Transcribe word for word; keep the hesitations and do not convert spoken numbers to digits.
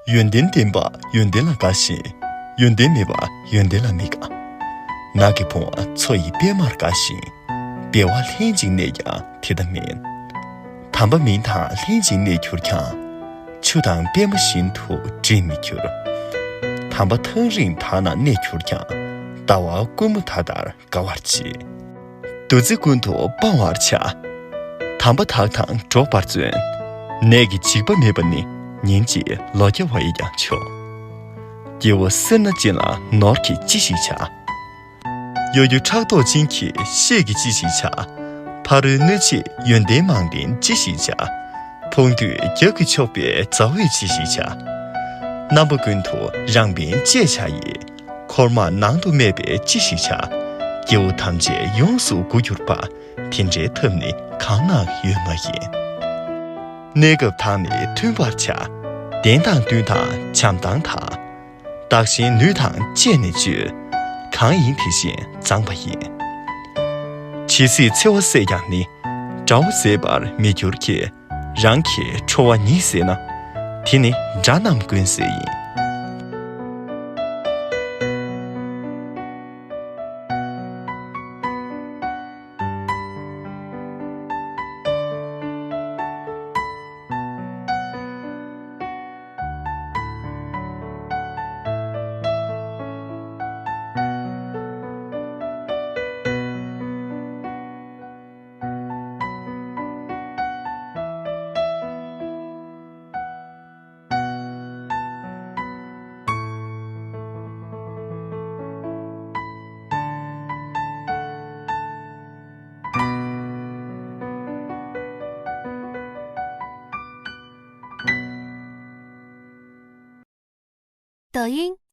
ཡོན་ཏན་ལྡན་པ་ཡོན་ཏན་ལ་དགའ་ཞིང་། ཡོན་ཏན་མེད་པ་ཡོན་ཏན་ལ་མི་དགའ། ནགས་ཀྱི་བུང་བ་མཚོ་ཡི་པད་མར་དགའ་ཞིང་། བདེ་བ་ལྷན་ཅིག་གནས་ཀྱང་དེ་ལྟ་མིན། དམ་པ་མིང་དང་ལྷན་ཅིག་གནས་གྱུར་ཀྱང་། ཆུ་དང་པདྨ་བཞིན་དུ་འདྲེས་མི་འགྱུར། དམ་པ་ཐག་རིང་དག་ན་གནས་གྱུར་ཀྱང་། ཟླ་བ་ཀུན་མོ་མཐའ་ལྟར་དགའ་བར་བྱེད། བདུད་རྩི་ཀུན་ཏུ་སྤང་བར་བྱ། དམ་པ་དག་དང་འགྲོགས་པར་བརྩོན། ནད་ཀྱི་འཇིགས་པ་མེད་པ་ནི། ཉིན་གཅིག་ལོ་བརྒྱ་བ་ཡིས་ཀྱང་ཆོག། སྐྱེ་བོ་སེར་སྣ་ཅན་ལ་ནོར་གྱིས་ཅི་ཞིག་བྱ། གཡོ་སྒྱུ་ཕྲག་དོག་ཅན་གྱིས་ཤེད་ཀྱིས་ཅི་ཞིག་བྱ། ཕ་རོལ་གནོད་བྱེད་ཡོན་ཏན་མང་ལྡན་ཅི་ཞིག་བྱ། ཕོངས་དུས་རྒྱབ་ཀྱིས་ཕྱོགས་པའི་མཛའ་བོས་ཅི་ཞིག་བྱ། རྣམ་པ་ཀུན་ཏུ་རང་དབེན་བཅས་བྱ་ཡི། འཁོར་དམག་ནང་དུ་སྨད་པས་ཅི་ཞིག་བྱ། སྐྱེ་བོ་ཐམས་ཅད་ཡོངས་སུ་མགུ་གྱུར་པ། དེ་འདྲའི་ཐབས་ནི་གང་ན་ཡོད་མ་ཡིན། གནས་སྐབས་དང་ནི་མཐུན་པར་བྱ། བདེན་དང་བསྟུན་དང་བྱམས་དང་དག། བདག་གཞན་ནུས་དང་བཅས་ནས་སྤྱོད། གང་ཡིན་དེ་བཞིན་བཟང་བ་ཡིན། ཇི་སྲིད་འཚེ་བ་བསད་ཀྱང་ནི། དགྲ་བོ་ཟད་པར་མི་འགྱུར་གྱི། རང་གི་ཁྲོ་བ་ཉིད་ཟད་ན། དེ་ནི་དགྲ་རྣམས་ཀུན་ཟད་ཡིན།